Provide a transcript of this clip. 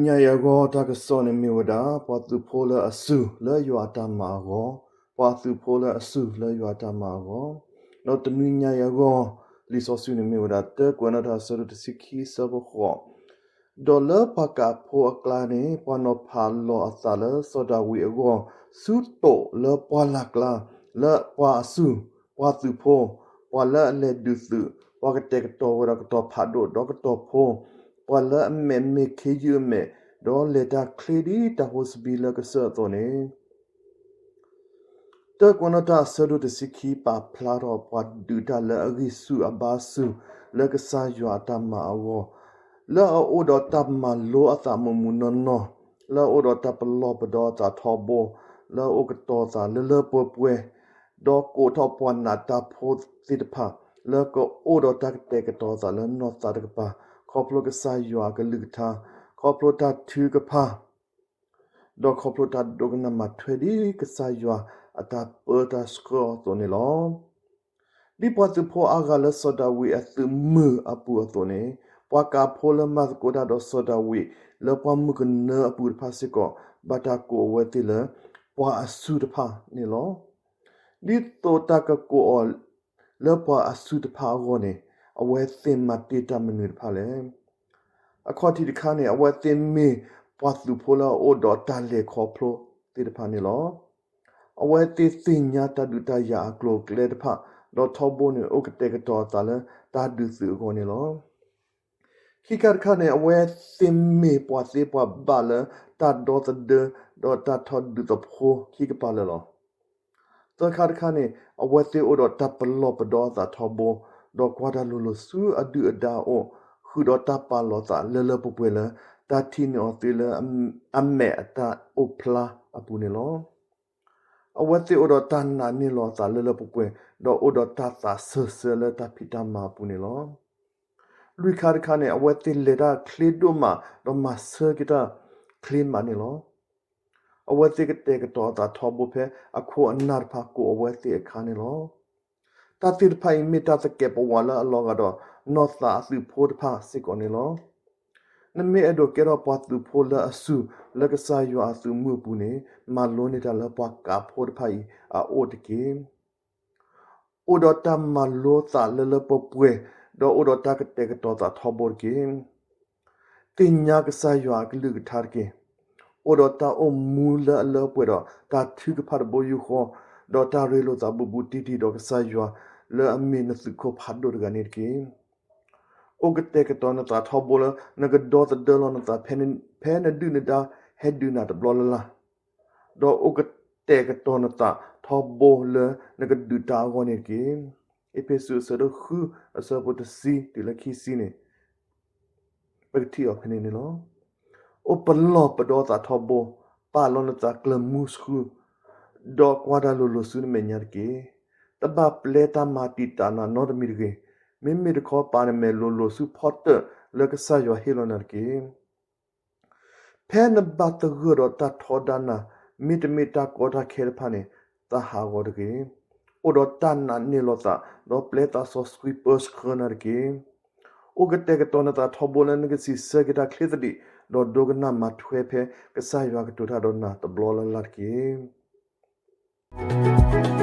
တနွံညါအံၤအဂီၢ် တၢ်ကစီၣ်န့ၣ်မ့ၢ်ဝဲဒၣ် ပှၤသုးဖိလၢအစူၢ်လၢယွၤအတၢ်မၤအဂီၢ်, ပှၤသုးဖိလၢအစူၢ်လၢယွၤအတၢ်မၤအဂီၢ်, ဒီးတနွံညါအံၤအဂီၢ် လံာ်စီဆှံန့ၣ်မ့ၢ်ဝဲဒၣ် တၢကွဲးနီၣ်တၢ်အဆၢဒိၣ်တဆံခံအဆၢဖိဃိး, ဒီးလၢပှၤကးဖိအကျါန့ၣ် ပှၤနီၤဖးလီၤအသးလၢစီၤဒၤဝံးအဂီၢ် ဆူတိာ်လၢပှၢ်လၢ်ကျါ, လၢပှၤအစူၢ်, ပှၤသုးဖိ, ပှၤလၢအလဲၤဒုးသုး, ပှၤကတဲာ်ကတီၤဝဲဒီးကတီၤဖးဒိၣ်ဒီးကတီၤဖိ, ပှၤလၢအမဲာ်မ့ၢ်ခ့ယုၢ်အမဲာ်, ဒီးလဲၤတၢ်ချ့ဒ်တၢ်ဟိစပံးလၢကစၢၢ်အသိးန့ၣ် တၢကွဲးနီၣ်တၢ်အဆၢဒိၣ်တဆံခံ ပာ်ဖျါထီၣ်ပှၤဒုးတၢ်လၢအဂံၢ်ဆူၣ်အဘါဆူၣ် လၢကစၢ်ယွၤအတၢ်မၤအဂီၢ်, လၢအအိၣ်ဒီးတၢ်မၤလိအသးမုၢ်မုၢ်နီၢ်နီၢ်, လၢအအိၣ်ဒီးတၢ်ပလီၢ်ပဒီအသးထီဘိ, လၢအအိၣ်ကတီၤသးလၢလၢပှဲၤပှဲၤ, ဒီးကိးထီၣ်ပှၤနးတၢ်ဖိသ့ၣ်တဖၣ် လၢကအိၣ်ဒီးတၢ်ကတဲာ်ကတီၤသးလၢနီၢ်သးတကပၤ, ခီဖျိကစၢ်ယွၤအကလုၢ်ကထါ, ခီဖျိတၢ်ထုကဖၣ် ဒီးခီဖျိတၢ်ဒိကနၣ်မၤထွဲဒ်ကစၢ်ယွၤအတၢ်ပၢတၢ်ဆှၢအသိးန့ၣ်လီၤ. ဒ်ပှၤသုးဖိအါဂၤလၢစီၤဒၤဝံးအသုးမုၢ်အပူၤအသိးန့ၣ်, ပှၤကးဖိလၢမၤသကိးတၢ်ဒီးစီၤဒၤဝံး လၢပှၢ်မုၢ်ကနၢအပူၤတဖၣ်စ့ၢ်ကီး ဘၣ်တၢ်ကိးအဝဲသ့ၣ်လၢ ပှၤအစူၢ်တဖၣ်န့ၣ်လီၤ. ဒ်သိးတၢ်ကကိးအီၤ လၢပှၤအစူၢ်တဖၣ်အဂီၢ်န့ၣ် အဝဲသ့ၣ်မၤတ့ၢ်တၢ်မနုၤတဖၣ်လဲၣ်. အခီၣ်ထံးတခါန့ၣ် အဝဲသ့ၣ်မ့ၢ်ပှၤသုးဖိလၢအအိၣ်ဒီးတၢ်လဲၤခီဖျိသ့ၣ်တဖၣ်န့ၣ်လီၤ. အဝဲသ့ၣ်သ့ၣ်ညါတၢ်ဒုးတၢ်ယၤအကျိၤအကျဲတဖၣ်, ဒီးထီဘိန့ၣ် အိၣ်ကတဲာ်ကတီၤအသးလၢတၢ်ဒုးသုးအဂီၢ်န့ၣ်လီၤ. ခံခါတခါန့ၣ် အဝဲသ့ၣ်မ့ၢ်ပှၤသ့ပှၤဘၣ်လၢတၢ်ဒီသဒၢ ဒီးတၢ်ထီၣ်ဒုးသဖှိခံကပၤလၢာ်လီၤ. သၢခါတခါန့ၣ် အဝဲသ့ၣ်အိၣ်ဒီးတၢ်ပလီၢ်ပဒီအသးထီဘိ, ဒီးကွၢ်တၢ်လိၤလိၤဆူအဒုၣ်အဒါအအိၣ်, ဃုာ်ဒီးတၢ်ပာ်လီၤသးလၢလၢပှဲၤပှဲၤလၢ တၢ်ထံၣ်န့ၢ်အီၤသ့လၢအမဲာ်အတၢ်အိၣ်ဖျါအပူၤန့ၣ်လီၤ. အဝဲသ့ၣ်အိၣ်ဒီးတၢ်နာ်န့ၢ်လီၤအသးလၢလၢပှဲၤပှဲၤ, ဒီးအိၣ်ဒီးတၢ်သးစၢၤစၢၤလၢတၢ်ဖံးတၢ်မၤအပူၤန့ၣ်လီၤ. လွံၢ်ခါတခါန့ၣ် အဝဲသ့ၣ်လဲၤတၢ်ချ့ဒိၣ်မး ဒီးမၤဆၢက့ၤတၢ်ချ့မးန့ၣ်လီၤ. အဝဲသ့ၣ်ကတဲာ်ကတီၤအသးထီဘိဖဲအခိၣ်အနၢ်တဖၣ်ကိးအဝဲသ့ၣ်အခါန့ၣ်လီၤ. တၢ်သ့ၣ်တဖၣ်အံၤမ့ၢ်တၢ်သကဲးပဝးလၢအလီၤဂာ်ဒီးနီၢ်သးအသုးဖိတဖၣ်စ့ၢ်ကီးန့ၣ်လီၤ. နမ့ၢ်အဲၣ်ဒိးကဲထီၣ်ပှၤသုးဖိလၢအစူၢ်လၢကစၢ်ယွၤအသုးမုၢ်အပူၤန့ၣ် မၤလိန့ၢ်တၢ်လၢပှၤကးဖိတဖၣ်အံၤအအိၣ်တက့ၢ်. အိၣ်ဒီးတၢ်မၤလိသးလၢလၢပှဲၤပှဲၤ, ဒီးအိၣ်ဒီးတၢ်ကတဲာ်ကတီၤသးထီဘိတက့ၢ်. သ့ၣ်ညါကစၢ်ယွၤအကလုၢ်ကထါတက့ၢ်. အိၣ်ဒီးတၢ်အိၣ်မူလၢအလၢပှဲၤဒီးတၢ်ထုကဖၣ်တဘိယူၢ်ဃီ, ဒီးတၢ်ရ့လိာ်သးဘူးဘူးတံၢ်တံၢ်ဒီးကစၢ်ယွၤလၢအမ့ၢ်နသုးခိၣ်ဖးဒိၣ်တဂၤန့ၣ်တက့ၢ်. အိၣ်ကတဲာ်ကတီၤနသးထီဘိလၢနကဒီသဒၢလီၤနသး ဖဲနဒုၣ်နဒါဟဲဒုးနၤတဘျီလၢ်လၢ်, ဒီးအိၣ်ကတဲာ်ကတီၤနသးထီဘိလၢနကဒုးတၢ်အဂီၢ်န့ၣ်တက့ၢ်. အ့းဖ့းစူး အဆၢဒိၣ်ဃု အဆၢဖိတဆံတုၤလၢခံဆံန့ၣ် ပကထံၣ်အီၤဖဲန့ၣ်န့ၣ်လီၤ. အိၣ်ပလီၢ်ပဒီသးထီဘိ, ပာ်လီၤနသးကျၢၤမူဆှု, ဒီးကွၢ်တၢ်လိၤလိၤဆူနမဲာ်ညါတက့ၢ်. တဘၣ်ပျဲတၢ်မၤတံာ်တာ်နၤနီတမံၤတဂ့ၤ. မ့မ့ၢ်တခီ ပာ်နမဲာ်လိၤလိၤဆူဖီတၢၣ်လၢကစၢ်ယွၤဟ့ၣ်လီၤနၤတက့ၢ်. ဖဲနဘၣ်သဂၢၢ်ဒီးတၢ်ထီဒါနၤ, မ့တမ့ၢ်တၢ်ကီတၢ်ခဲတဖၣ်န့ၣ် သးဟးဂီၤတဂ့ၤ. အိၣ်ဒီးတၢ်နာ်န့ၢ်လီၤသး, ဒီးပျဲသးစီဆှံပၢဆှၢနၤတက့ၢ်. အိၣ်ကတဲာ်ကတီၤနသးထီဘိလၢနကစံးဆၢက့ၤတၢ်ချ့သဒံး, ဒီးဒိကနၣ်မၤထွဲဖဲကစၢ်ယွၤကတိၤတၢ်ဒီးနၤတဘျီလၢ်လၢ်တက့ၢ်.